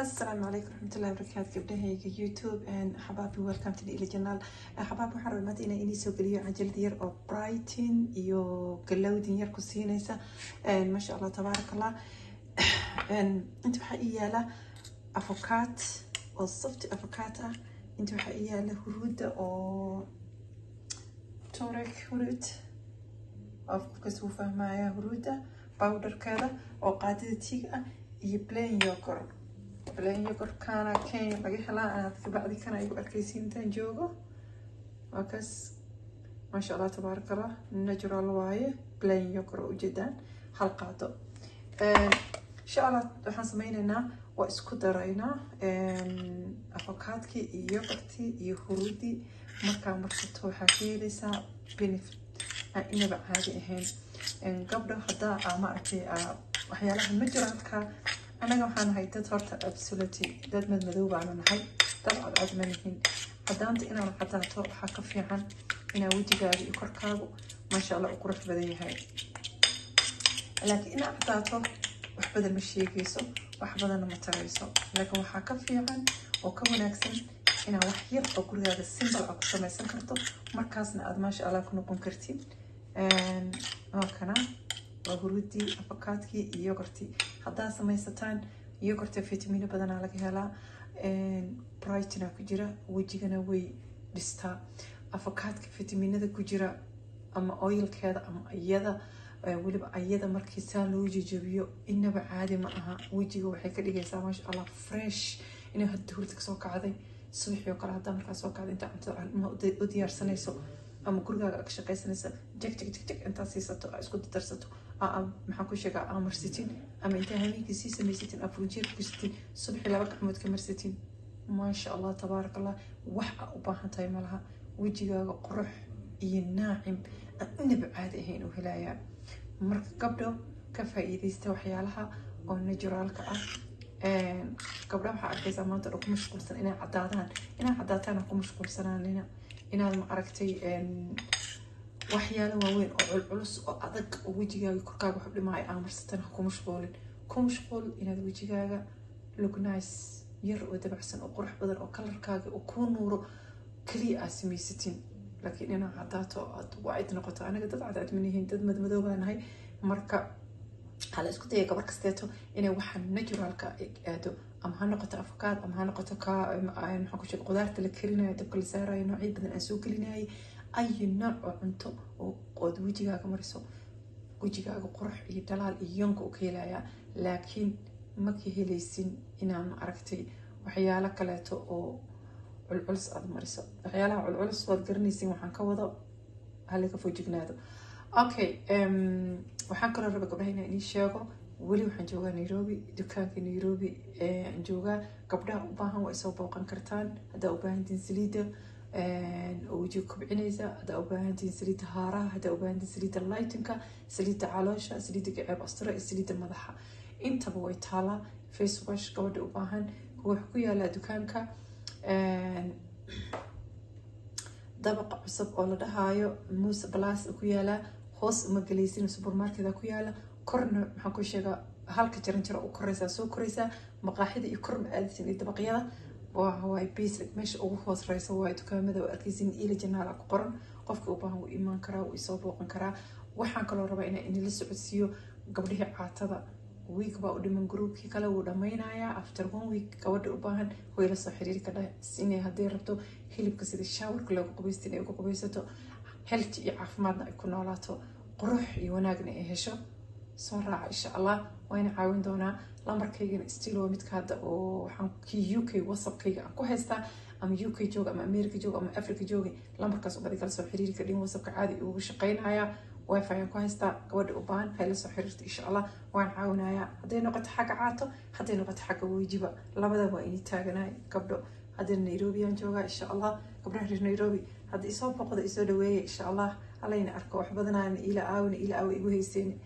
Asalaamu calaykum waraxmatullahi wabarakaatu, gabdhahayga YouTube and xabaabi, welcome to the Ila channel. Xabaab, waxaan rabay maanta inaan inii soo geliyo cajalad yar oo brightening iyo glowing yar ku siinaysa. Maasha Allah, tabaaraka Allah. Inta waxaa ii yaala avocado oo soft avocado ah. Inta waxaa ii yaala huruuda oo turmeric, huruud oo qofkas wuu fahmaya, huruuda powderkeeda oo qaadida tiiga ah iyo plain yogurt. Plain yogurtkana Kenya laga helaa. Aad kabacdi kana igu arkaysiin intaan joogo. Waa kaas, maasha Allah, tabaaraka Allah, natural waaye. Plain yogurt oo ujeedaan, hal qaado. Insha Allah waxaan sameyneynaa, waa isku daraynaa avokaadkii iyo yogurtii iyo huruudii. Markaa marsato waxaa ka helaysaa benefit aan inaba caadi ahayn. Gabdho, haddaa maaragtay waxyaalaha naturalka, anaga waxaan nahay dad horta absolutely dad madmadow baanu nahay, dad cadcad ma nihin. Cadaanta inaad cadaato waxaa ka fiican inaa wejigaaga iyo korkaagu, maasha Allah, u qurux badan yahay. Laakiin inaad cadaato wax badan ma sheegayso, wax badanna ma tarayso. Laakiin waxaa ka fiican oo ka wanaagsan inaad wax yar oo gurigaaga simple a ku samaysan karto, markaasna aad, maasha Allah, ku noqon kartid. Waa kana, waa huruudii, afakaadkii iyo yogurtii. Haddaad samaysataan yogurta, fitamino badanaa laga helaa, brightena ku jira, wejigana way dhistaa. Afakaadka fitaminada ku jira ama oilkeeda ama iyada, weliba ayada markii saa loo jejebiyo, inaba caadi ma aha. Wejiga waxay ka dhigaysaa, maasha Allah, fresh, inay hadda hurda kasoo kacday subaxii oo kale. Haddaa markaa soo kacday, intaa cuntada ilmaha u diyaarsanayso ama gurigaaga ka shaqaysanaysa, jeg jeg jeg jeg intaad siisato, aa isku dardarsato, maxaan ku sheegaa, aa marsatin, ama intaa hameenkii sii samaysatin, aa furunjeerka gashatin, subaxii laba gacmood ka marsatin, maasha Allah, tabaaraka Allah, wax aa u baahan tahay malaha. Wejigaaga qurux iyo naacim aan inaba caadi ahayn u helayaa. Marka gabdho, ka faa'iidaysta waxyaalaha oo naturalka ah. Gabdhaha waxaa arkaysaa maanta dhan ku mashquulsan inay caddaadaan. Inay caddaataan ku mashquulsanaanina, inaad ma aragtay waxyaalo waaweyn oo culculus oo adag oo wejigaaga korkaaga wax u dhimaayo aa marsatan ha ku mashquulin. Ku mashquul inaad wejigaaga look nice yar oo dabacsan oo qurux badan oo colorkaaga oo kuu nuuro kaliya aad samaysatin. Laakiin inaad caddaato, aad white noqoto, anaga dad cadcad ma nihin, dad madmadow baa nahay. Marka hala isku daya gabar kasteeto inay waxa naturalka aado, ama ha noqoto avocado, ama ha noqoto ka maxaan ku sheegay, qudaarta la karinayo, dabka la saarayo, noocyo badan aan soo gelinayay, ayu nooc oo cunto oo ood wejigaaga mariso, wejigaaga qurux iyo dhalaal iyo yoonka u ka helayaa. Laakiin ma ka helaysin inaa ma aragtay waxyaalo kaleeto oo culculus aada mariso. Waxyaalaha culculus waad garanaysin waxaan ka wado, halaga foojignaado. Okay, waxaan kaloo raba, gabdhaha, inaan inii sheego weli waxaan joogaa Nairobi, dukaanka Nairobi aan joogaa. Gabdhaha u baahan waa isoo booqan kartaan. Haddaa u baahantiin saliidda oo wejiga kobcinaysa, haddaa u baahantiin saliidda haaraha, haddaa u baahantiin saliidda lightinka, saliidda caloosha, saliidda gaceeb astura iyo saliidda madaxa, intaba way taalaa. Face wash gabadha u baahan wuxuu ku yaalaa dukaanka dabaqa cusub oo la dhahaayo Muuse Palace ku yaalaa. Hoos uma gelaysin, supermarket ku yaala. Korna, maxaan ku sheegaa, halka jaran jaro u koreysaa, soo koreysaa maqaaxida iyo kor ma aadaysin iyo dabaqyada. Waay basic, meesha ugu hoosreysa waay dukaamada oo arkaysin. Ila Janaala ku qoran. Qofka u baahan wuu imaan karaa, wuu isoo booqan karaa. Waxaan kaloo rabaa inaan inila socodsiiyo gabdhihii caatada. Week baa u dhiman, groupkii kale wuu dhammaynayaa after one week. Gabadha u baahan way la soo xiriiri kadha inay hadday rabto hilibka sida showerka looga qubaysto, inay uga qubaysato, healthy iyo caafimaadna ay ku noolaato, qurux iyo wanaagna ay hesho. Soo raaca, insha Allah, waana caawin doonaa. Lambarkaygana still waa midka hadda oo waxaan kii UK WhatsAppkayga aan ku haystaa. Ama UK jooga, ama America jooga, ama Africa jooga, lambarkaas ubadi kala soo xiriiri kadhin. WhatsAppka caadi ugu shaqeynaya, WiFi aan ku haystaa. Gabadha u baahan hay la soo xiriirta, insha Allah, waan caawinayaa. Hadday noqoto xagga caato, hadday noqoto xagga wejiba, labada waa inii taaganahay, gabdho. Haddana Nairobi aan joogaa, insha Allah. Gabdhaha reer Nairobi hadda isoo boqda, isoo dhaweeya, insha Allah, halayna arko. Wax badanaana ila aawina, ila aawa igu hayseen,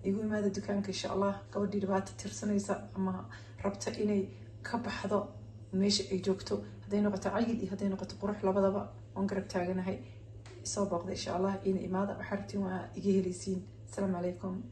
igu imaada dukaanka, insha Allah. Gabadhii dhibaato tirsanaysa ama rabta inay ka baxdo meesha ay joogto, hadday noqoto cayil iyo hadday noqoto qurux, labadaba waan garab taaganahay. Soo booqda, insha Allah, ina imaada. Waxaa rabtiin waa iga helaysiin. Asalaamu calaykum.